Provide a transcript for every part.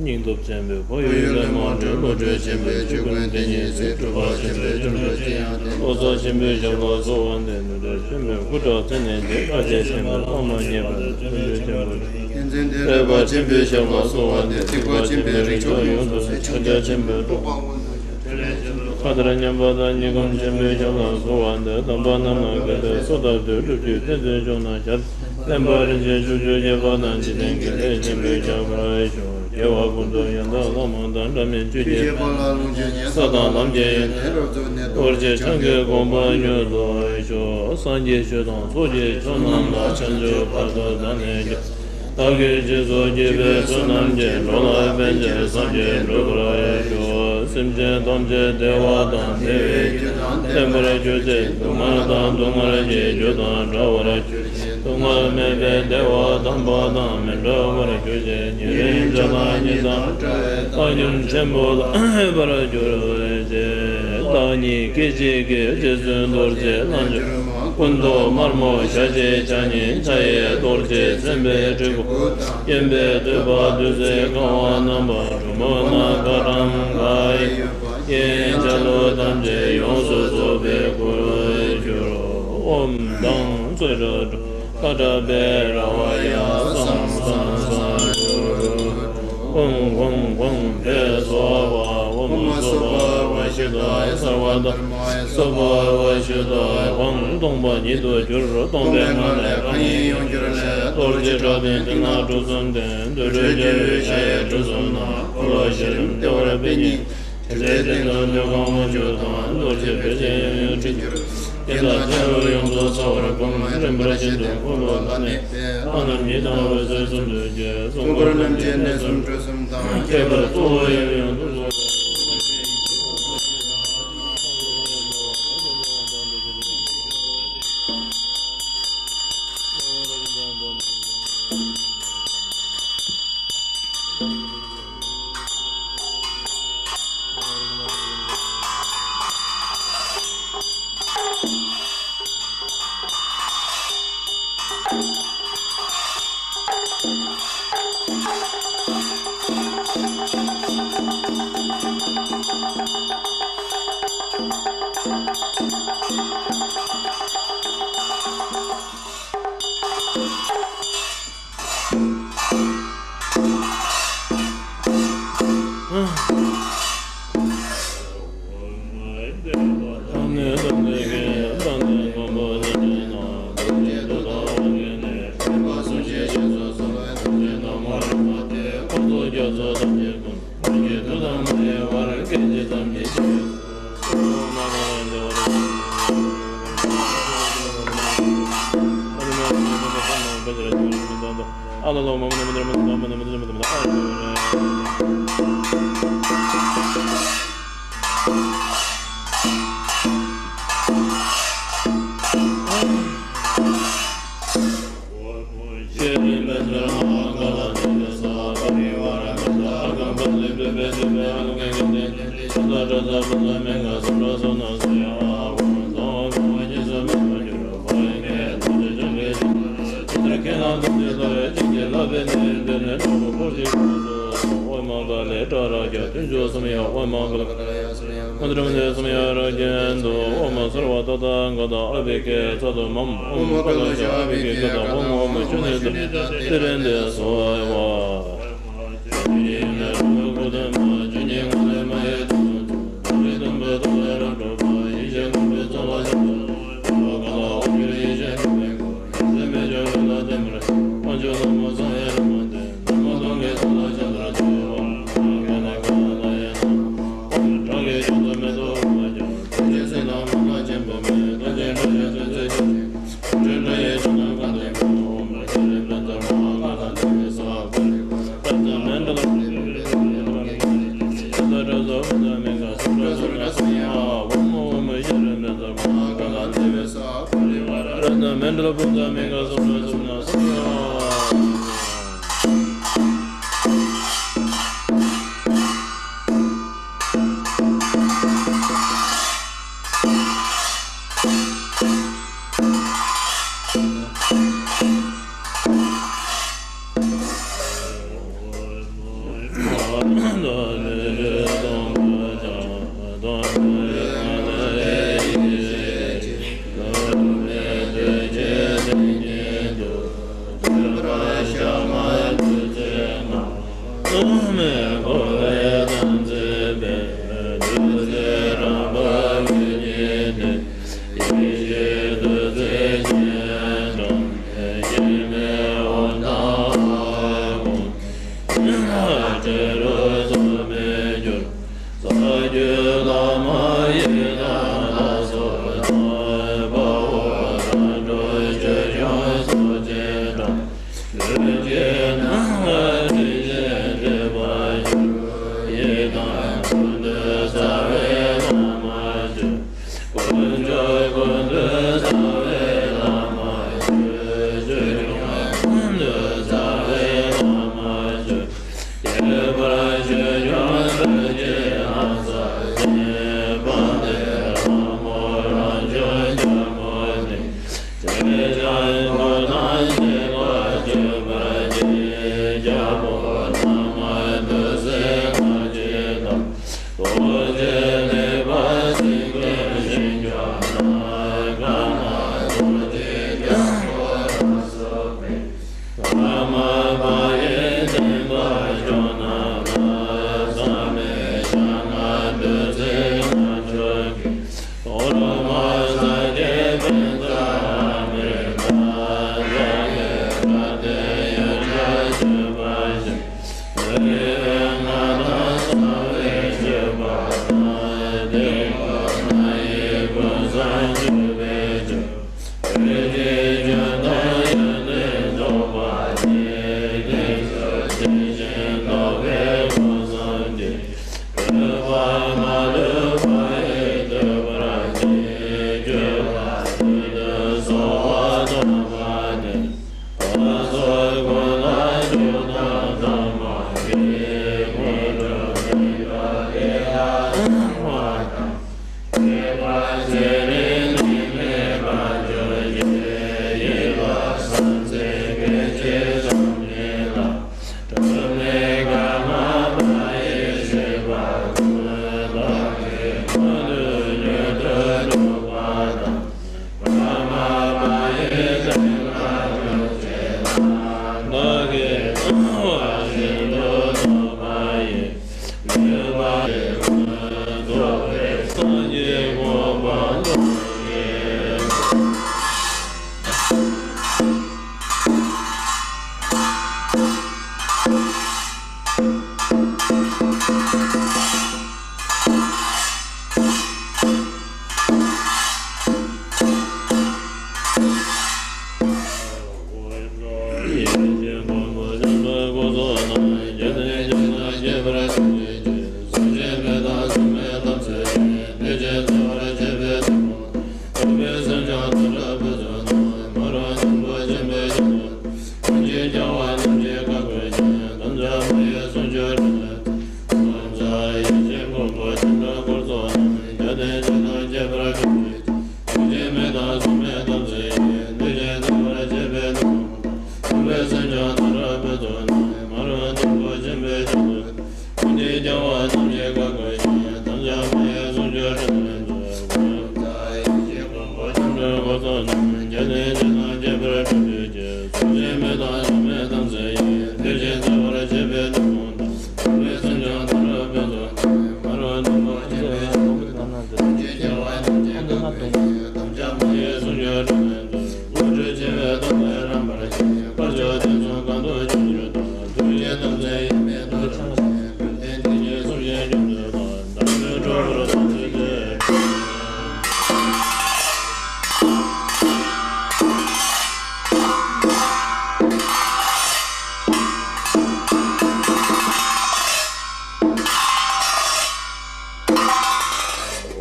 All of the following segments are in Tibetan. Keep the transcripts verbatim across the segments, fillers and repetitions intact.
སྙིང་སྟོབས་ཆེན་པོས་ཁོར་ཡུག་ལས་མ་གྲོལ། བློ་གྲོས་ཆེན་པོས་ཆོས་ཀུན་དེ་ཉིད་གཟིགས། གྲུབ་པ་ཆེན་པོས་བྱང་ཆུབ་ཀྱི་ཡང་སྟེང་། བློ་རྩལ་ཆེན་པོས་ཞབས་ལ་གསོལ་བ་འདེབས། ནུས་རྩལ་ཆེན་པོས་སྐུ་དྲག་མཚན་ནས་འདས། བཀའ་རྒྱ་ཆེན་པོས་བླ་མ་མཉེས་པ། བརྩོན་འགྲུས་ཆེན་པོས་ཏིང་འཛིན་ལྡན། དད་པ་ཆེན་པོས་ཞབས་ལ་གསོལ་བ་འདེབས། ཐེག་པ་ཆེན་པོས་རིགས་མཆོག་ཡོངས་སུ་ཟད། ཕྱག་རྒྱ་ཆེན་པོས་རྟོགས་པ་མངོན་དུ་གྱུར། མཁའ་ལྟར་མཉམ་པ་དང་། སྙིང་ཁོང་ཆེན་པོས་ཞབས་ལ་གསོལ་བ་འདེབས། དམ་པ་རྣམས་ལ་གུས་པས་གསོལ་བ་འདེབས། སྒྲུབ་བརྒྱུད་བསྟན་འཛིན་ཕྱོགས་རྣམས་ཤར། བསྟན་པ་རིན་ཆེན་ཕྱོགས་བཅུར་ཁྱབ་པ་དང་། འཇིག་རྟེན་ཀུན་ལས་ཆེན་པོས་ཁྱབ་པར་ཤོག་རྒྱལ་བ་ཀུན་ཏུ་ཡང་དག་བླ་མ་དང་། འབྲལ་མེད་ཆོས་ཀྱི་ཕ་ལ་ལུང་བྱོན་ཅིང་། ས་དང་ལམ་གྱི་ཡོན་ཏན་རབ་རྫོགས་ནས། རྡོ་རྗེ་འཆང་གི་དགོངས་པ་མྱུར་ཐོབ་ཤོག་སངས་རྒྱས་ཆོས་དང་ཚོགས་ཀྱི་མཆོག་རྣམས་ལ། ཕྱག་མཆོད་བར་དུ་བདག་ནི་བསྐྱབ། བདག་གིས་རྗེས་སུ་བགྱིས་པའི་ཚོགས་རྣམས་ཀྱིས། འགྲོ་ལ་ཕན་ཕྱིར་བསམ་བཞིན་འགྲུབ་པར་ཤོག་སེམས་ཅན་ཐམས་ཅད་བདེ་བ་དང་། བདེ་བའི་རྒྱུ་དང་ལྡན་པར་གྱུར་ཅིག་སྡུག་བསྔལ་དང་སྡུག་བསྔལ་གྱི་རྒྱུ་དང་བྲལ་བར་གྱུར་ཅིག་སྡུག་བསྔལ་མེད་པའི་བདེ་བ་དམ་པ་དང་མི་འབྲལ་བར་གྱུར་ཅིག་ཉེ་རིང་བརྒྱ་དང་གཉིས་དང་བྲལ་བའི་བཏང་སྙོམས་ཆེན་པོ་ལ་འོས་པར་གྱུར་ཅིག་བདག་ཉིད་སྐད་ཅིག་གིས་རྗེ་བཙུན་རྡོ་རྗེ་རྣལ་འབྱོར་མ། སྐུ་མདོག་དམར་མོ་ཞལ་གཅིག་ཕྱག་གཉིས་ཕྱག་གཡས་རྡོ་རྗེ་སེམས་དཔའི་སྤྲུལ་སྐུ་དང་། བསྐྱེད་པའི་བསྟོད་པ་བདུད་རྩིའི་ཁ་བ་བསྣམས་པ། གྲུ་མོ་ནམ་མཁའ་གྲངས་འགའ་ཡི་ཡོད་པ། ཡིན་ཆ་ལུགས་ཐམས་ཅད་ཡོངས་སུ་རྫོགས་པའི་སྐུར་གྱུར། ཨོཾ་དང་ཚོན་ཁྲ་ཁྲ་པའི་ར་བ་ཡ་སང་སང་སང་། ཧཱུྃ་ཧཱུྃ་ཧཱུྃ་ཕཊ་སྭཱ་ཧཱ། ཨོཾ་སྭ་བྷཱ་ཝ་ཤུདྡྷཱ་ཡ་སརྦ་དྷརྨཱ་ཡ་སྭ་བྷཱ་ཝ་ཤུདྡྷཱ་ཧཱུྃ། སྟོང་པ་ཉིད་དུ་གྱུར། སྟོང་པའི་ངང་ལས་མཁའ་དབྱིངས་ཡོངས་གྱུར་ནས། རྡོ་རྗེ་གྲགས་པའི་མཐིང་ནག་གྲུ་གསུམ་ལྡན། དུར་ཁྲོད་ཀྱི་འོད་ཞགས་ཡལ་གྲུ་གསུམ་ན། འཁོར་ལོ་བཞི་རིམ་བདེ་བར་ཕན་ཉིད། ཐིག་ལེ་སྟེང་དུ་འདོད་ཁམས་དབང་ཕྱུག་དང་། རྡོ་རྗེ་འབེབས་ཅིང་ཡང་ཡང་དྲིལ་གྱུར། རྒྱན་དང་བྱ་རོག་ཡོངས་སུ་ཚ་བར་བཀུག་རིམ་པར་བཞིན་དུ་འཁོར་ལོ་ལ་གནས་པའི། ལྷ་རྣམས་ཉིད་དང་འོད་ཟེར་སུམ་ཅུ་སྐྱེས། སྲུང་འཁོར་རྣམས་ཀྱི་གནས་གསུམ་གྲུ་གསུམ་དང་། ཁྱད་པར་གཙོ་བོ་ཡང་ཡང་དུ་གསོལ།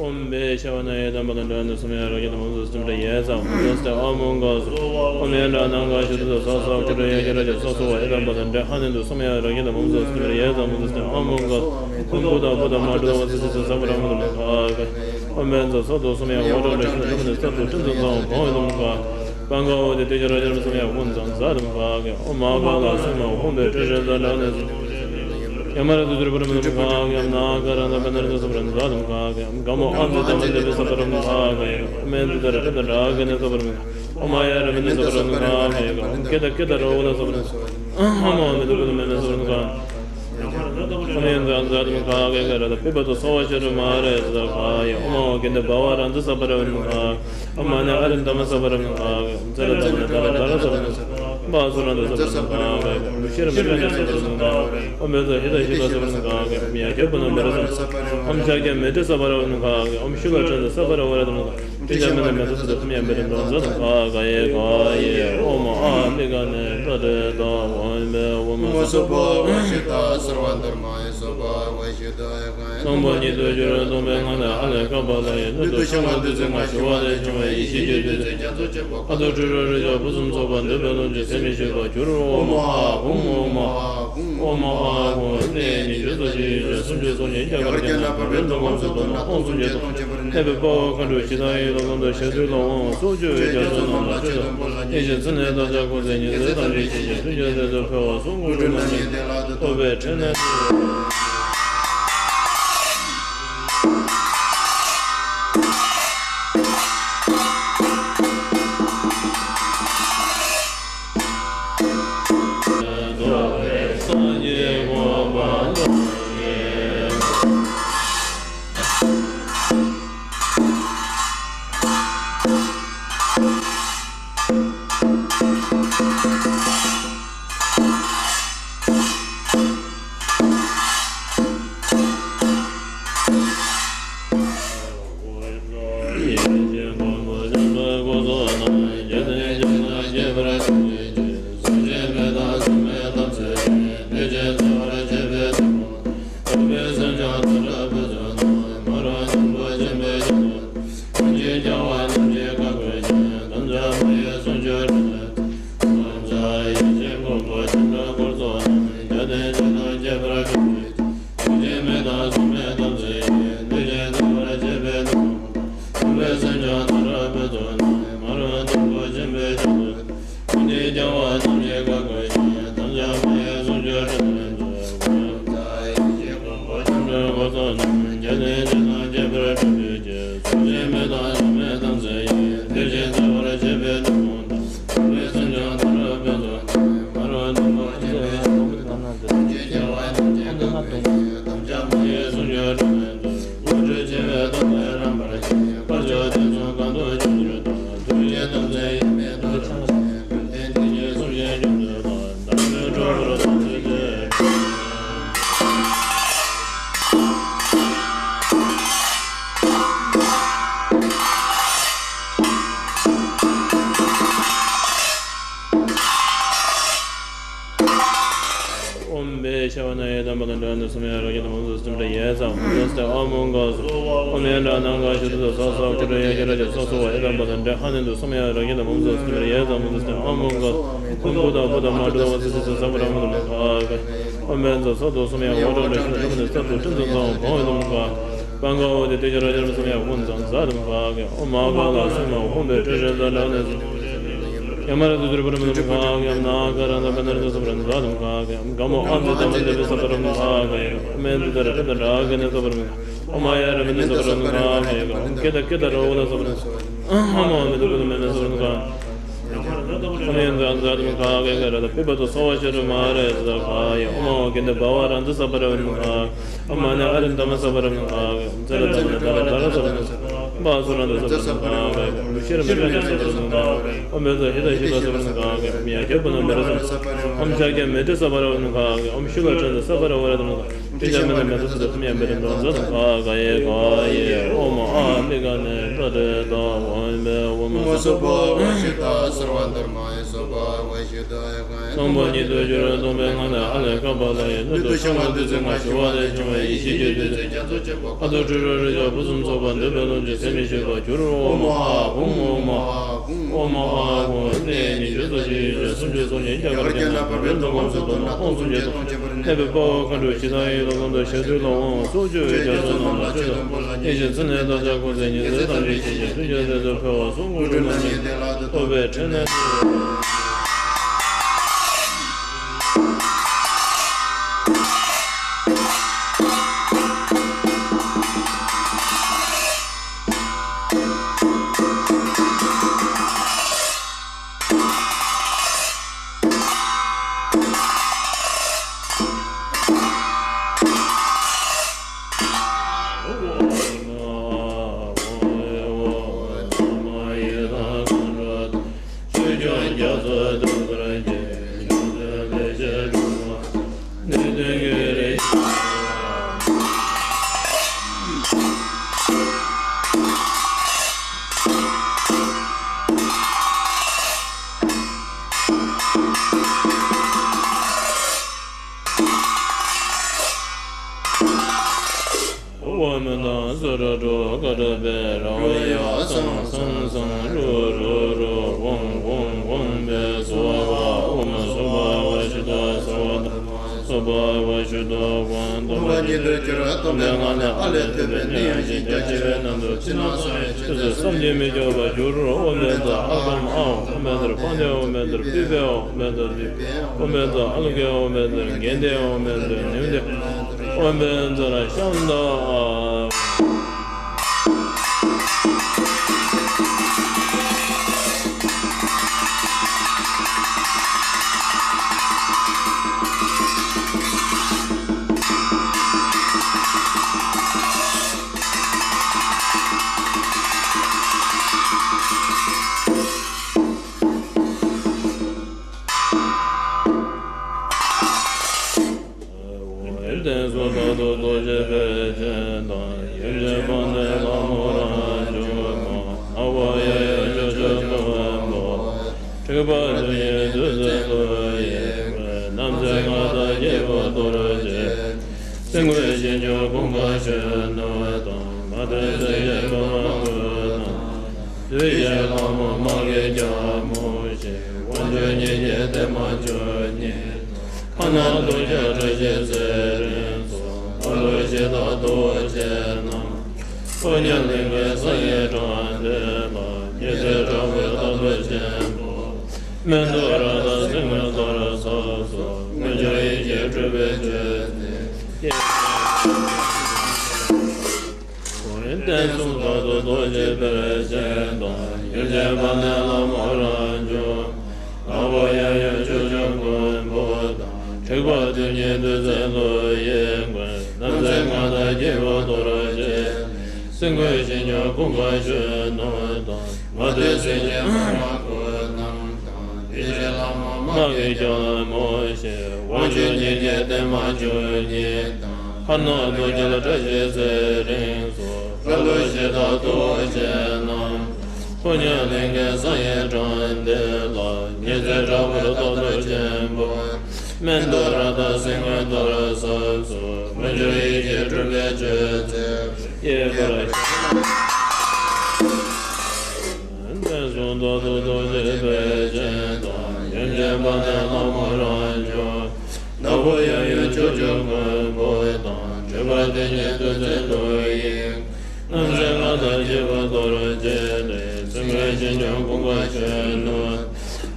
ཨོཾ་པའི་ཤ་བ་ན་ཡེ་དམ་པ་དང་འདྲ་ནི་སུམ་ཡ་ར་གི་དམ་སུ་སུམ་ར་ཡེ་ཙམ་སུ་སྟེ་ཨོཾ་ཨོཾ་ག་སུ་ཨོཾ་ཡེ་འདྲ་ནང་ག་ཤུ་དུ་སོ་སོ་ཁུ་ར་ཡེ་ཁྱེ་ར་ཅེ་སོ་སོ་བ་ཡེ་དམ་པ་དང་འདྲ་ཧ་ནི་དུ་སུམ་ཡ་ར་གི་དམ་སུ་སུམ་ར་ཡེ་ཙམ་སུ་སྟེ་ཨོཾ་ཨོཾ་ག་སུ་ཨོཾ་བུ་དང་བུ་དང་མ་དྲུག་བ་སི་སི་སི་སམ་ར་མུ་དུ་མ་ག་ག་ཨོཾ་བན་ཙ་སོ་དུ་སུམ་ཡ་ཧོ་ཏོ་འདྲ་ཤུ་ན་ལུག་ནི་ས་དུ་ཁྲིམས་སུ་ཙམ་བང་བའི་དམ་ག་པང་ག་འོ་དེ་ཏེ་ཁྱེ་ར་ཅེ་སུམ་ཡ་ཧོ་ཙམ་ཟ་དམ་ག་ག་ཨོཾ་མ་ག་ལ་སུམ་མ་ཧོ་བའི་ཁྲི་ཧྲན་ཙ་འདྲ་ནི་སུ། ཡ་མ་ར་ཏུ་ཏུ་ར་པ་ར་མ་ན་མ་ཁ་ག་ཡ་མ་ན་ཀ་ར་ན་པ་ན་ར་ཏུ་ས་པ་ར་མ་ན་ད་དམ་ཁ་ག་ཡ་ག་མོ་ཨ་ཛི་ད་མ་ན་པ་ས་པ་ར་མ་ན་ཁ་ག་ཡ་མེ་ཏུ་ད་ར་ཏ་ད་ར་ག་ན་ས་པ་ར་མ་ན་ཨོ་མ་ཡ་ར་མ་ན་ས་པ་ར་མ་ན་ཁ་ག་ཡ་ག་ཀེ་ད་ཀེ་ད་ར་ཨོ་ད་ས་པ་ར་མ་ན་ཨོ་མ་མེ་ཏུ་ཀུ་ཏུ་མེ་མེ་ས་པ་ར་མ་ན་ཁ་ཨོ་མ་ཡ་ད་ད་དམ་ཁ་ག་ཡ་ག་ར་ད་པི་པ་ཏུ་ས་བ་ཤ་རུ་མ་ར་ས་ཁ་ཡ་ཨོ་མ་ཨོ་ཀེ་ད་བ་བ་ར་ད་ས་པ་ར་མ་ན་ཁ་ག་ཨོ་མ་ན་ཨ་ར་ད་མ་ས་པ་ར་མ་ན་ཁ་ག་ཙ་ར་ཙ་མ་ན་ད་ར་ད་ར་ས་པ་ར་མ་ན་ཁ་བ་སུ་ར་ད་ས་པ་ར་མ་ན་ཁ་ག་ཤ་ར་མ་ཤ་ད་ས་པ་ར་མ་ན་ཁ་ག་ཨོ་མེ་ད་ཧི་ད་ཤི་ད་ས་པ་ར་མ་ན་ཁ་ག་ཨོ་མ་ཡ་ཁྱོད་པ་ན་མེ་ར་ས་པ་ར་མ་ན་ཁ་ག་ཨོ་མ་ཤ་ཀ་མེ་ད་ས་པ་ར་མ་ན་ཁ་ག་ཨོ་མ་ཤུ་ལ་ཁྲ་ད་ས་པ་ར་བ་ར་ད་མ་ན་ཁ་ག་ཏི་ཇ་མེ་ན་མེ་ཏ་ས་ཏ་ཐུ་མ་ཡ་མེ་ར་ཏ་ཛ་ཏ་ཁ་ག་ཡེ་ག་ཡེ་ཨོ་མ་ཨ་མི་ག་ནེ་ཏ་ཏེ་ཏ་ཝ་ཡེ་མེ་ཝ་མ་སོ་པ་ཝ་ཤི་ཏ་སར་བ་དྷརྨ་ཡེ་སོ་པ་ཝ་ཤི་ཏ་ཡེ་ག་ཡེ་སྟོང་པ་ཉིད་དུ་གྱུར་སྟོང་པའི་ངང་ལས་ཨ་ལས་ཀ་པ་ལ་ཡེ་ནི་དུ་ཤང་བ་བདུད་རྩི་ལྔ་ཞུ་བ་ལས་བྱུང་བའི་ཡེ་ཤེས་ཀྱི་བདུད་རྩི་རྒྱ་མཚོ་ཆེན་པོ་ཨ་ཏུ་ཀྲི་ར་རི་ཇ་ཕུན་སུམ་ཚོགས་པ་འདོད་པའི་བློ་ཅན་ཚད་མེད་ཤེས་པར་གྱུར། ཨོ་མ་ཨ་ཧུམ་ཨོ་མ་ཨ་ཧུམ་ཨོ་མ་ཨ་ཧུམ་ཨ་ཧུམ་ཨ་ཧུམ། ལས་ཉི་ཤུ་རྩ་བཞི་ཡོད་ཚད་སུམ་ཅུ་སོ་གཉིས་རྒྱ་གར་རྒྱ་ནག་བར་པའི་མདོ་ཁམས་སུ་མདོར་ན་སྟོང་སུམ་བརྒྱ་སྟོང་ཆེན་པོར་གནས་པའི་དཔའ་བོ་མཁའ་འགྲོ་ཞེ་སྡང་ཡི་དྭགས་ཀུན་ཏུ་ཞབས་སུ་ལྷུང་ངོ་། སོགས་ཆོས་རྒྱ་མཚོའི་ནང་ལ་ཆོས་དང་པོ་ལ་ཡེ་ཤེས་ཚུལ་གནས་དམ་བཅའ་སྐོང་ཚེ་ཉི་ཚེ་ཐམས་ཅད་ཞི་ཞིང་མཐུན་རྐྱེན་ལྡན་དུ་འཕེལ་བ་སོགས་དངོས་གྲུབ་རྣམ་གཉིས་བདེ་བླག་ཏུ་ཐོབ་པའི་ཕྲིན་ལས། ཨོམ་བེ་ཤ་བ་ན་ཡེ་དམ་པ་དང་འདྲ་ནི་སུམ་ཡ་ར་གི་དམ་སུ་སུམ་ར་ཡེ་ཙམ་སུ་སྟེ་ཨ་མོང་ག་སུ་ཨོམ་ཡན་དྲ་ནང་ག་ཤུ་དུ་ས་སོ་ཁུ་ར་ཡ་གི་ར་གི་ས་སོ་བ་ཡེ་དམ་པ་དང་འདྲ་ཧ་ནི་དུ་སུམ་ཡ་ར་གི་དམ་སུ་སུམ་ར་ཡེ་ཙམ་སུ་སྟེ་ཨ་མོང་ག་སུ་ཁུ་དང་བུ་དང་མ་དྲ་བ་སི་སི་སི་ས་བ་ར་མ་དུ་མ་ཁ་ག་ཨོམ་བེ་ཛ་ས་དུ་སུམ་ཡ་བ་དྲ་འདྲ་ཤུ་དུ་ས་དུ་ཁྲིན་ཙམ་ཙམ་བང་ཡེ་དམ་ག་པང་ག་འོ་དེ་ཏེ་ཇ་ར་ཇ་ར་སུམ་ཡ་ཧུན་ཙམ་ཟ་དམ་ག་ག་ཨོ་མ་ག་ལ་སུམ་མ་ཧུན་བེ་ཏྲེ་ཞེ་ད་ལ་ནེ་སུ། ཡ་མ་ར་ཏུ་ཏུ་ར་པ་ར་མ་ན་མ་ཁ་ག་ཡ་མ་ན་ཀ་ར་ན་པ་ན་ར་ཏུ་ས་པ་ར་མ་ན་ད་དམ་ཁ་ག་ཡ་ག་མོ་ཨ་ཛི་ད་མ་ན་པ་ས་པ་ར་མ་ན་ཁ་ག་ཡ་མེ་ཏུ་ད་ར་ཏ་ད་ར་ག་ན་ས་པ་ར་མ་ན་ཨོ་མ་ཡ་ར་མ་ན་ས་པ་ར་མ་ན་ཁ་ག་ཡ་ག་ཀེ་ད་ཀེ་ད་ར་ཨོ་ད་ས་པ་ར་མ་ན་ཨོ་མ་མེ་ཏུ་ཀུ་ཏུ་མེ་མེ་ས་པ་ར་མ་ན་ཁ་ཨོ་མ་ཡ་ད་ད་དམ་ཁ་ག་ཡ་ག་ར་ད་པི་པ་ཏུ་ས་བ་ཤ་རུ་མ་ར་ས་ཁ་ཡ་ཨོ་མ་ཨོ་ཀེ་ད་བ་བ་ར་ད་ས་པ་ར་མ་ན་ཁ་ཨོ་མ་ན་ཨ་ར་ད་མ་ས་པ་ར་མ་ན་ཁ་ག་ཡ་ཙ་ར་ཙ་མ་ན་ད་ར་ད་ར་ས་པ་ར་མ་ན་བ་སུ་ར་ད་ས་པ་ར་མ་ན་ཁ་ག་ཡ་ཤ་ར་མ་ཤ་ད་ས་པ་ར་མ་ན་ཁ་ག་ཡ་ཨོ་མེ་ད་ཧི་ད་ཤི་ད་ས་པ་ར་མ་ན་ཁ་ག་ཡ་ཨོ་མ་ཡ་ཁྱོད་པ་ན་མེ་ར་ས་ཨོ་མ་ཤ་ཀྱ་མེ་ཏྲ་ས་པ་ར་མ་ན་ཁ་ག་ཡ་ཨོ་མ་ཤུ་ལ་ཁྲ་ད་ས་པ་ར་བ་ར་ད་མ་ན་ཁ་ཏི་ཇ་མེ་ན་མེ་ཏ་ས་ཏ་ཐུ་མ་ཡ་མེ་ར་ཏ་ཛ་ཏ་ཁ་ག་ཡེ་ག་ཡེ་ཨོ་མ་ཨ་མི་ག་ནེ་ཏ་ཏེ་ཏ་ཝ་ཡེ་མེ་ཝ་མ་སོ་པ་ཝ་ཤི་ཏ་སར་བ་དྷརྨ་ཡེ་སོ་པ་ཝ་ཤི་ཏ་ཡེ་ག་ཡེ་སྟོང་པ་ཉིད་དུ་གྱུར་སྟོང་པའི་ངང་ལས་ཨ་ལས་ཀ་པ་ལ་ཡེ་ནི་དུ་ཤང་བ་བདུད་རྩི་ལྔ་ཞུ་བ་ལས་བྱུང་བའི་ཡེ་ཤེས་ཀྱི་བདུད་རྩི་རྒྱ་མཚོ་ཆེན་པོ་ཨ་ཏུ་ཀྲི་ར་རི་ཇ་ཕུན་སུམ་ཚོགས་པ་འདོད་པའི་བློ་ཅན་ཚད་མེད་ཤེས་པར་གྱུར། ཨོ་མ་ཨ་ཧུམ་ཨོ་མ་ཨ་ཧུམ་ཨོ་མ་ཨ་ཧུམ། ལས་ཉི་ཤུ་རྩ་བཞི་ཡོད་ཚད་སུམ་ཅུ་སོ་གཉིས་རྒྱ་གར་རྒྱ་ནག་བར་པའི་མདོ་ཁམས་སུ་མདོར་ན་སྟོང་གསུམ་བརྒྱ་སྟོང་ཆེན་པོར་གནས་པའི་དཔའ་བོ་མཁའ་འགྲོ་ཞེ་སྡང་ཡི་དྭགས་ཀུན་ཏུ་ཞབས་སུ་ལྷུང་ངོ་། སོགས་ཆོས་རྒྱ་མཚོའི་ནང་ལ་ཆོས་དང་པོ་ལ་ཡེ་ཤེས་ཚུལ་གནས་དམ་བཅའ་སྐོང་ཚེ་ཉི་ཚེ་ཐམས་ཅད་ཞི་ཞིང་མཐུན་རྐྱེན་ལྡན་དུ་འཕེལ་བ་སོགས་དངོས་གྲུབ་རྣམ་གཉིས་བདེ་བླག་ཏུ་ཐོབ་པའི་ཕྲིན་ལས། ཨོཾ་དང་སུ་ར་དྲུག་ཀ་དྲ་པེ་ར་ཝེ་ཡ་སང་སང་སང་རུ་རུ་རུ་ཝང་ཝང་ཝང་པེ་སྭཱ་ཧཱ། ཨོཾ་སྭ་བྷཱ་ཝ་ཤུདྡྷ་སྭཱ་ཧཱ་དྷརྨ་སྭཱ་ཧཱ་བ་ཤུདྡྷ་ཝཱ། སྟོང་པ་ཉིད་དུ་གྱུར་པ་སྟོང་པའི་ངང་ལས་ཨ་ལས་ཐོབ་པའི་གནས་ཡང་ཞིང་རྒྱ་ཆེ་བའི་རྣམ་རྟོག་ཕྱི་ནང་གསང་བའི་ཆོས་ཚུལ་བསམ་གྱིས་མི་ཁྱབ་པར་གྱུར། ཨོཾ་བཛྲ་ཨ་ལྐམ་ཨཱཿ། ཨོཾ་བཛྲ་པཱ་ཎི། ཨོཾ་བཛྲ་པུཥྤེ། ཨོཾ་བཛྲ་ལི། ཨོཾ་བཛྲ་ཨ་ལོ་ཀེ། ཨོཾ་བཛྲ་གནྡྷེ། ཨོཾ་བཛྲ་ནིམ་ནྡེ། ཨོཾ་བཛྲ་ཤཱནྟ། དབུས་གདན་གསུམ་དག་ཏུ་རྡོ་རྗེ་ཕཊ་ཅན་དང་། ཡུམ་ཆེན་དཔལ་ལྡན་ལྷ་མོ་རང་བྱུང་མ། ནག་པོ་གཡས་གཡོན་ཕྱོགས་བཅུར་མགོན་པོ་དང་། འཁྲིག་པ་བདུད་ཀྱི་བདུད་རྩི་ལུ་ཡི་མགོན། རྣམ་སྲས་མངའ་བདག་སྐྱེས་བུ་རྡོ་རྗེ། སེམས་དགོས་ཕྱིར་འབྱུང་ཀུན་དགའ་གཞོན་ནུ་དང་། མ་ཐོས་སེམས་ཅན་པདྨ་འགོས་རྣམས། བདུད་བཞིའི་ལྷ་མོ་དམག་གི་རྒྱལ་མོ་ཞེས། དབང་ཕྱུག་ཉིད་ཀྱི་བདེ་མ་བཅུ་གཉིས་དང་། ཁམས་ནག་གདུག་ཅན་བཀྲ་ཤིས་ཚེ་རིང་སོགས། ལྷ་ཀླུ་གཞི་བདག་རྡོ་རྗེ་རྣམས། ཕོ་ཉ་གླིང་གི་ས་ཡི་དགྲ་སྡེ་ལ། ཉི་ཚེ་དྲག་པོའི་རྟ་ཐོག་ཆེན་པོ། མེ་ཏོག་རཀྟ་སེང་གེ་ཏོ་ར་ཚབ་སོགས། དངོས་འབྱོར་ཡིད་ཀྱིས་སྤྲུལ་པའི་མཆོད་རྟེན། དབུས་གདན་གསུམ་དག་ཏུ་རྡོ་རྗེ་ཕཊ་ཅན་དང་། ཡུམ་ཆེན་དཔལ་ལྡན་ལྷ་མོ་རང་བྱུང་། ནག་པོ་གཡས་གཡོན་ཕྱོགས་བཅུར་མགོན་པོ་དང་། འཁྲིག་པ་བདུད་ཀྱི་བདུད་རྩི་ལུ་ཡི་མགོན། རྣམ་སྲས་མངའ་བདག་སྐྱེས་བུ་རྡོ་རྗེ། སེམས་དགོས་ཕྱིར་འབྱུང་ཀུན་དགའ་གཞོན་ནུ་དང་། མ་ཐོས་སེམས་ཅན་པདྨ་འགོས་རྣམས་དང་། བདུད་བཞིའི་ལྷ་མོ་དམག་གི་རྒྱལ་མོ་ཞེས། དབང་ཕྱུག་ཉིད་ཀྱི་བདེ་མ་བཅུ་གཉིས་དང་། ཁམས་ནག་གདུག་ཅན་བཀྲ་ཤིས་ཚེ་རིང་སོགས། ལྷ་ཀླུ་གཞི་བདག་རྡོ་རྗེ་རྣམས། ཕོ་ཉ་གླིང་གི་ས་ཡི་དགྲ་སྡེ་ལ། ཉི་ཚེ་དྲག་པོའི་རྟ་ཐོག་ཆེན་པོ། མེ་ཏོག་རཀྟ་སེང་གེ་ཏོ་ར་ཚབ་སོགས། དངོས་འབྱོར་ཡིད་ཀྱིས་སྤྲུལ་པའི་མཆོད་རྟེན། གཡས་པར་གདན་གསུམ་དག་ཏུ་རྡོ་རྗེ་ཕཊ་ཅན་དང་། ཡུམ་ཆེན་དཔལ་ལྡན་ལྷ་མོ་རང་བྱུང་། ནག་པོ་གཡས་གཡོན་ཕྱོགས་བཅུར་མགོན་པོ་དང་། འཁྲིག་པ་བདུད་ཀྱི་བདུད་རྩི་ལུ་ཡི། རྣམ་སྲས་མངའ་བདག་སྐྱེས་བུ་རྡོ་རྗེ་ལས། སེམས་དགོས་ཕྱིར་འབྱུང་ཀུན་དགའ་གཞོན་ནུ།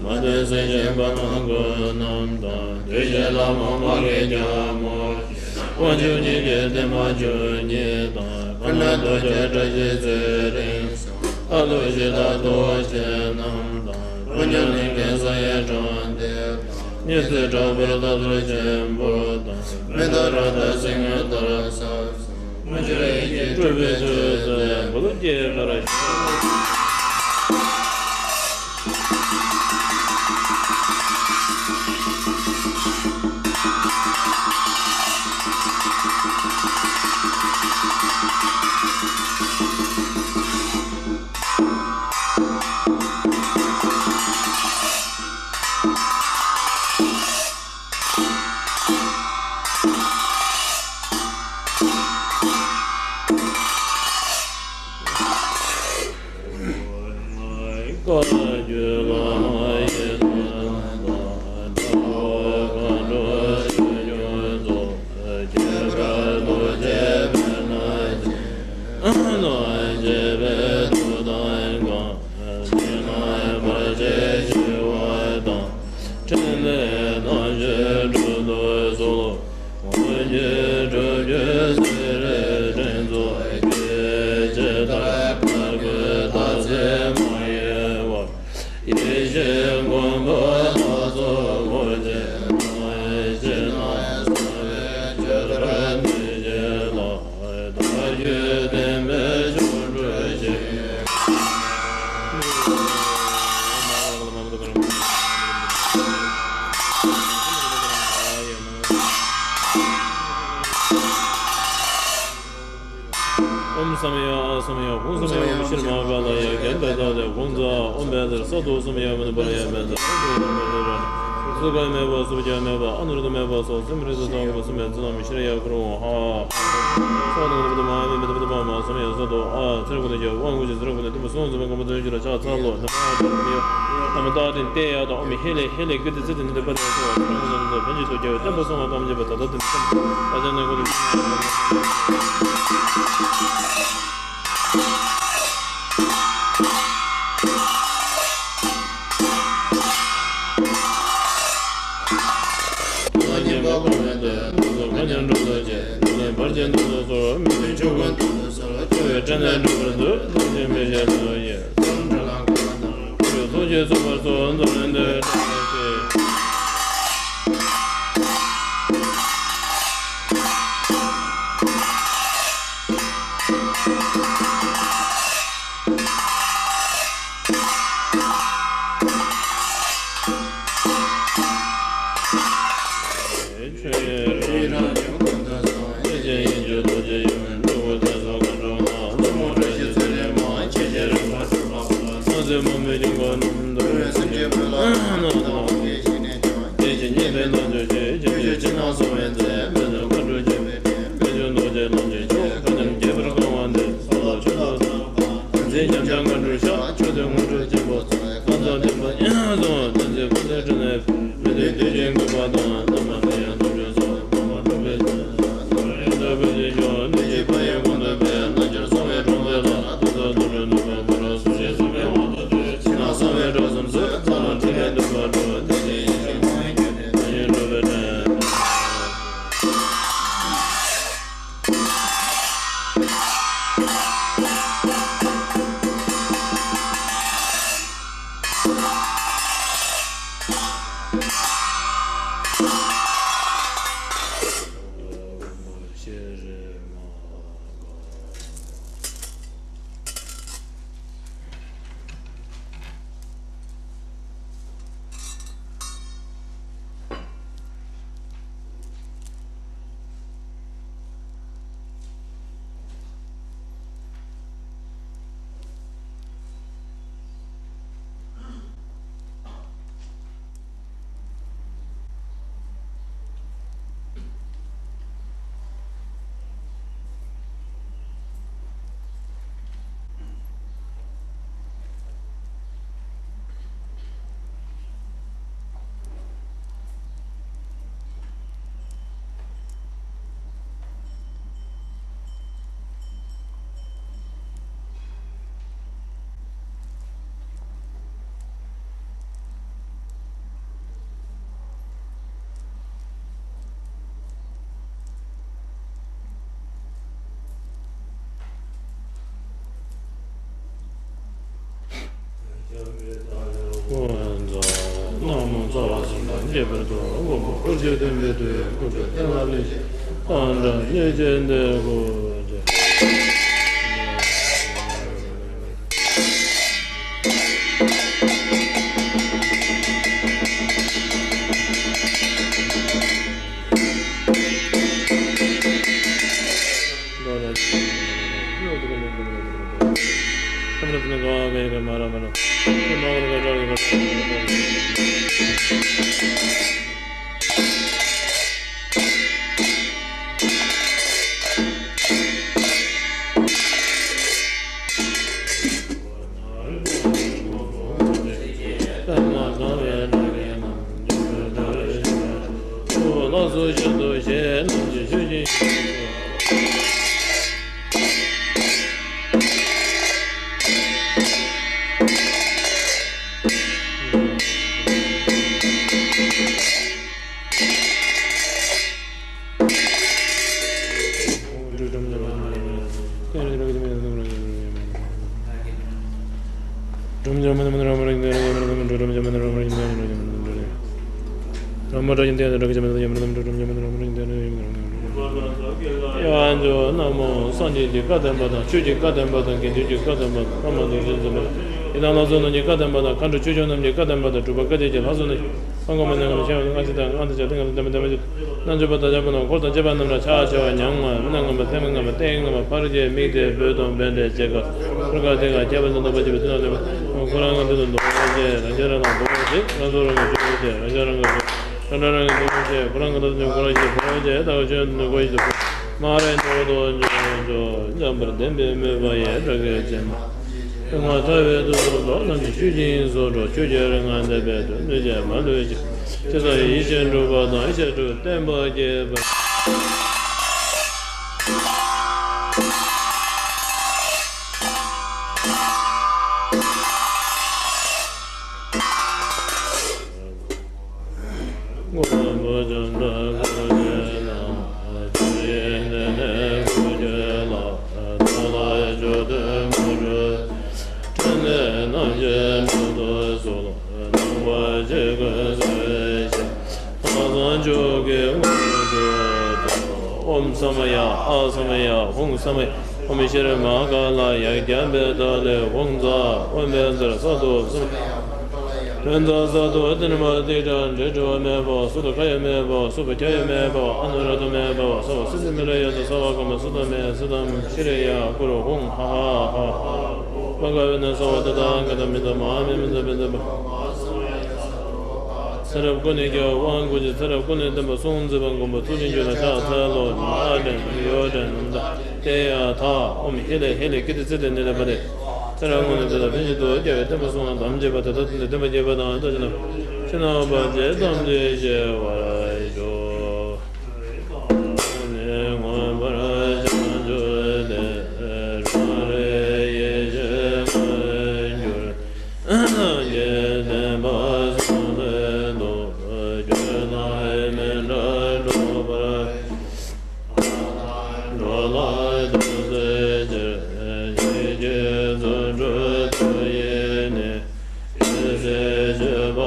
མ་ཐོས་སེམས་ཅན་པདྨ་འགོས་རྣམས་དང་། བདུད་བཞིའི་ལྷ་མོ་དམག་གི་རྒྱལ་མོ། དབང་ཕྱུག་ཉིད་ཀྱི་བདེ་མ་བཅུ་གཉིས་དང་། ཁམས་ནག་གདུག་ཅན་བཀྲ་ཤིས་ཚེ་རིང་སོགས། ལྷ་ཀླུ་གཞི་བདག་རྡོ་རྗེ་རྣམས་དང་། ཕོ་ཉ་གླིང་གི་ས་ཡི་དགྲ་སྡེ་དང་། ཉི་ཚེ་དྲག་པོའི་རྟ་ཐོག་ཆེན་པོ་དང་། མེ་ཏོག་རཀྟ་སེང་གེ་ཏོ་ར་ཚབ་སོགས། དངོས་འབྱོར་ཡིད་ཀྱིས་སྤྲུལ་པའི་མཆོད་རྟེན། མགོ་ལོག་གཡས་པར་ཞོག་ཕྲིན་ལས་རྣམ་བཞི་སྒྲུབ་ཏུ་གསོལ། དབང་ཕྱུག་སྒྲུབ་བརྒྱུད་སེ་རའི་ཕྲེང་རྫོགས། སྐྱེ་འཆི་མཐའ་ཡས་བར་དགུའི་རྟགས་གསལ་མ་གཡེལ་བར། ཡེ་ཤེས་མགོན་པོ་ལ་སོགས་འཁོར་བཅས་སྣང་བའི་ཕྱིར་ན་གསང་བའི་ཆོས་སྒྲ་སྣང་བཞི་ལ། བདག་རྒྱུད་བསྟན་པའི་མཆོག་སྤྲུལ་ཞིང་། ཨོཾ་སམ་ཡ་ཨ་སམ་ཡ་ཧཱུྃ་སམ་ཡ་ཨོཾ་ཤྲཱི་མ་ཧཱ་ཀཱ་ལ་ཡ། རྒྱན་དཔེ་ལྟ་སྟེ་ཧཱུྃ་ཙ་ཨོཾ་བཛྲ་ས་ཏྭ་སམ་ཡ་མ་ཎི་པཱ་ལ་ཡ། མེ་ཏྲ་ས་ཏྭ་ཡ་མེ་ཏྲ་ར། སུ་ཀ་མེད་པ་སུ་བརྒྱ་མེད་པ་ཨ་ནུ་རུ་མེད་པ་སོགས་སེམས་རིག་ཏུ་ཚང་བ་སུ་མེད་ཚུལ་ལམ་ཤེས་རབ་ཡར་འཁོར་འོང་ཧ། ས་དང་དུ་མ་མི་དུ་དུ་མ་མ་སམ་ཡ་ས་དོ་ཨ་ཚེར་ཀུ་ནི་རྒྱ་དབང་ཀུ་ཅི་ཚེར་ཀུ་ནི་དུ་མ་སུ་ཟུ་མ་གོམ་པ་དུ་ཅི་ར་ཆ་ཚ་ལོ་ནི་མ་ཡ་དུ་མི་ཡ་ཨ་མ་ཏ་དིན་ཏེ་ཡ་དང་ཨོ་མི་ཧེ་ལེ་ཧེ་ལེ་ཀི་ཏི་ཚི་ཏི་ནི་དུ་པ་དེ་སོ་ཚེར་ཀུ་ནི་དུ་ཕན་ཅི་དུ་རྒྱ་བའི་བསྟན་པ་སོང་བ་ཏམ་ཅི་པ་ད་ད་དུ་ནི་སམ་ད་ཅ་ནི་ཀུ་ནི། ཡང་ན་མོ། སངས་རྒྱས་ཀྱི་བཀའ་བདེན་པ་དང་ཆོས་ཀྱི་བཀའ་བདེན་པ་དང་ཕ་མ་རྡོ་རྗེ་འཛིན་པ། ཡི་དམ་ལྷ་ཚོགས་རྣམས་ཀྱི་བཀའ་བདེན་པ་དང་མཁའ་འགྲོ་ཆོས་སྐྱོང་རྣམས་ཀྱི་བཀའ་བདེན་པ་དང་སྒྲུབ་པ་བཀའ་བརྒྱད་ཀྱི་ལྷ་ཚོགས་རྣམས་ཀྱི་ལྷ་སྐུ་མ་ནས་ངམ་ཤ་ཡང་ལྔ་བཞི་དང་ལྔ་དང་བརྒྱད་ལྔ་དང་ལྡན་པ་ལྡན་པ་ཅིག་རྣལ་འབྱོར་པ་དང་བཅས་པ་རྣམས་འཁོར་དང་བཅས་པ་རྣམས་ལ་ཕྱག་བྱ་བ་ཉམས་ང་། མི་སྣང་ངམ་པ་ལྷ་མི་ངམ་པ་ལྟས་ངན་ངམ་པ་ཕ་རོལ་ཏེ་མིག་ཏེ་བོད་དང་བན་དེ་བྱེད་ཀ་ཁོར་ཀ་དེ་ཀ་ཁྱད་པར་དུ་འདུག་པ་ཅིག་པའི་ཚུལ་ལ་ལེན་པ། ཁོ་རང་ངམ་དུ་འདུག་པ་ཅིག་རང་ཁྱོད་རང་ལ་འདུག་པ་ཅིག་རང་ཚོ་རང་གི་ཆོས་ཅིག་རང་ཁྱོད་རང་གི་ཆོས། རང་རང་གི་སྡུག་བསྔལ་ཁོ་རང་གི་སྡུག་བསྔལ་ཁོ་རང་ཤེས། ཁོ་རང་ཤེས་དག་ཆོས་ནི་ཁོ་ཡི་སྡུག་མ་རེ་མཐོ་དོ་འཇོག་འཇོག་འཇམ་པར་ལྡན་པའི་མོས་པ་ཡི་སྒྲ་སྐད་ཅན། ལུས་ངག་ཐལ་བའི་དུས་སུ་ལོ་ལམ་གྱི་ཆོས་ཀྱི་ཡིན་སོ་འགྲོ། ཆོས་ཀྱི་རིག་སྔགས་འདས་པའི་དུས་ནུས་ཀྱིས་མ་ལུས་ཀྱི། ཇི་ལྟར་ཡིད་བཞིན་འགྲུབ་པ་དང་ཡིད་ཆེས་སྒྲུབ་བརྟན་པ་བསྐྱེད་པ། ཨོཾ་ས་མ་ཡ། ཨ་ས་མ་ཡ། ཧཱུྃ་ས་མ་ཡ། ཨོཾ་ཤྲཱི་མ་ཧཱ་ཀཱ་ལ་ཡབ་རྒྱས་པའི་བདག་ལས་ཧཱུྃ་ཛཿ། ཨོཾ་བཛྲ་སཏྭ་ས་མ་ཡ། བཛྲ་སཏྭ་ཏནྜི་པ་ཏིཥྛ་འབྲས་བྲལ་བ་མེད་པ། སུ་དང་ཁ་ཡང་མེད་པ། སུ་བ་ཁྱབ་ཡང་མེད་པ། ཨ་ནུ་རཱ་ཏ་མེད་པ། སརྦ་སིདྡྷི་མི་ལ་ཡ་ཏ། སརྦ་ཀརྨ་སུ་ཏ་མེ་སུ་ཏམ་ཤྲཱི་ཡ་ཀུ་རུ་ཧཱུྃ་ཧ་ཧ་ཧ། བྷ་ག་བེ་ན་སརྦ་ཏ་ཐཱ་ག་ཏ་མི་ཏ་མ་ཧཱ་མི་མི་ཏ་མི་ཏ་མ། ཚེ་རབས་ཀུན་ནས་རྒྱལ་བ་དབང་བསྐུར་ཅིང་། ཚེ་རབས་ཀུན་ནས་བསྟན་པ་སྲུང་མཛད་པ། མགོན་པོ་ཐུགས་རྗེ་ཆེན་པོ་ལ་ཕྱག་འཚལ་ལོ། ཨ་འདྲེན་ཡོ་འདྲེན་ནམ་ད་ཏེ་ཡ་ཐ། ཨོཾ་ཧི་ལེ་ཧི་ལེ་ཀི་ཏི་སི་ཏི་ནི་ལེ་པ་ཏེ། ཚེ་རབས་ཀུན་ནས་འདི་དང་ཕན་ཕྱིར་ཐུགས་བསྐྱེད་པའི་བསྟན་པ་སྲུང་བ་དམ་བཅས་པ་དེ་དག་དོན་དུ་བསྟན་པ་རྒྱས་པ་དང་། ད་ཅི་ན་ཕྱི་ནང་བར་ཆད་ཐམས་ཅད་ཞི་བར་ཤོག། ནི་མངོན་པར་བྱང་ཆུབ་སྟེ། རང་རིག་ཡེ་ཤེས་མངོན་གྱུར། ཐམས་ཅད་བདེན་པར་གསུངས་ཏེ་ཐོབ། སྐྱོན་རྣམས་མེད་པར་སྒྲོལ་བར། འགྲོ་ལ་ཐུགས་བརྩེ་ཆེར། ཡིད་ཀྱིས་བརྩོན་འགྲུས་མཐུ་ཡིས་ནི། ཇི་སྲིད་སྤྱོད་པ་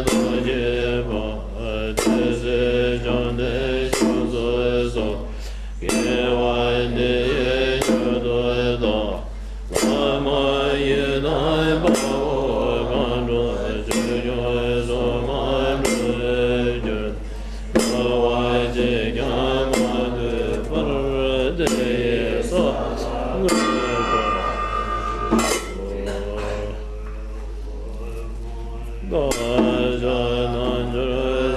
དང་བཅས་པ། དེ་སྲིད་བྱང་སྟེ་བཞུགས་སུ་གསོལ། དགེ་བ་འདི་ཡིས་མྱུར་དུ་བདག། བླ་མ་ཡི་དམ་དཔའ་བོ་མཁའ་འགྲོ་ཆོས་སྐྱོང་སྲུང་མ་སྒྲོལ་གྱུར། འགྲོ་བ་གཅིག་ཀྱང་མ་ལུས་པར། དེ་ཡི་ས་ལ་འགོད་པར་ཤོག། བདག་ཅག་རྣལ་འབྱོར་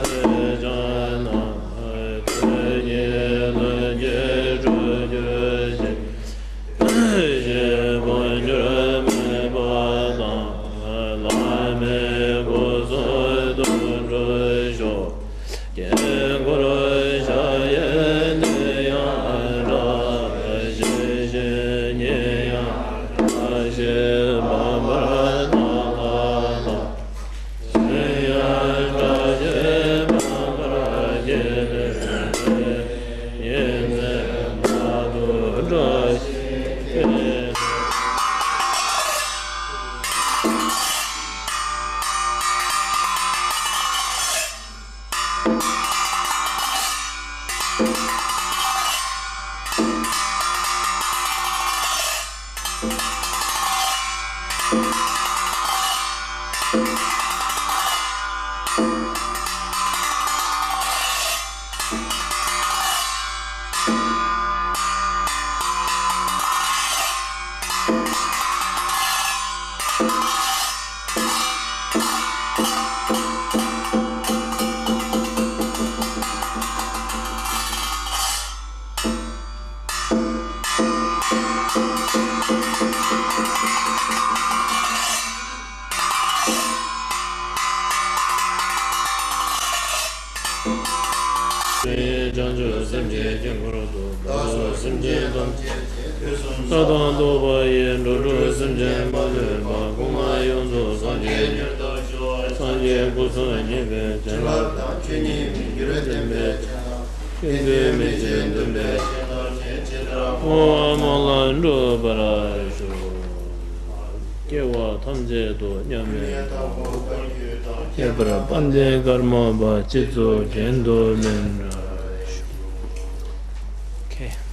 སྲས་ཆེན་རྣམས། དོན་གཉིས་ལྷུན་གྱིས་གྲུབ་གྱུར་ཅིག། གཞན་ཕམ་འགྱུར་མེད་པ་དང་། བླ་མའི་སྐུ་གསུང་ཐུགས་འགྲུབ་ཤོག། དཀྱིལ་འཁོར་ཞལ་དབྱིངས་ནས་ཡང་བསྒྲགས། ཞལ་བཞི་ཉིད་ཡང་བསྒྲགས་ཤིང་། བྷཱ་མ་ར་ཏ་ལ་དང་། བྱང་ཆུབ་སེམས་ཀྱི་དཀྱིལ་འཁོར་དུ། བདག་སོགས་སེམས་ཅན་ཐམས་ཅད་ཀྱི་དུས་གསུམ། ས་དང་རྡོ་བ་ཡི། འགྲོ་དྲུག་སེམས་ཅན་མ་ལུས་པ། གོང་མ་ཡོངས་རྫོགས་སངས་རྒྱས་མྱུར་དུ་ཤོག། སངས་རྒྱས་སྐུ་གསུང་ཐུགས་ཀྱི་བྱིན་རླབས་དང་། ཆོས་ཉིད་མི་འགྱུར་བརྟན་པའི་བྱིན་རླབས། ཀུན་འདུས་མི་ཕྱེད་འདུན་པའི་བྱིན་རླབས་ཀྱིས། ཇི་ལྟར་འཁོར་བ་མང་ལ་འགྲོ་བར་ཤོག། སྐྱེ་བ་ཐམས་ཅད་དོ་མཉམ་མེད། ཁྱད་པར་དཔལ་ལྡན་ཀརྨ་པ་སྤྱི་གཙུག་གྱེན་དུ་སྨིན་པར་ཤོག།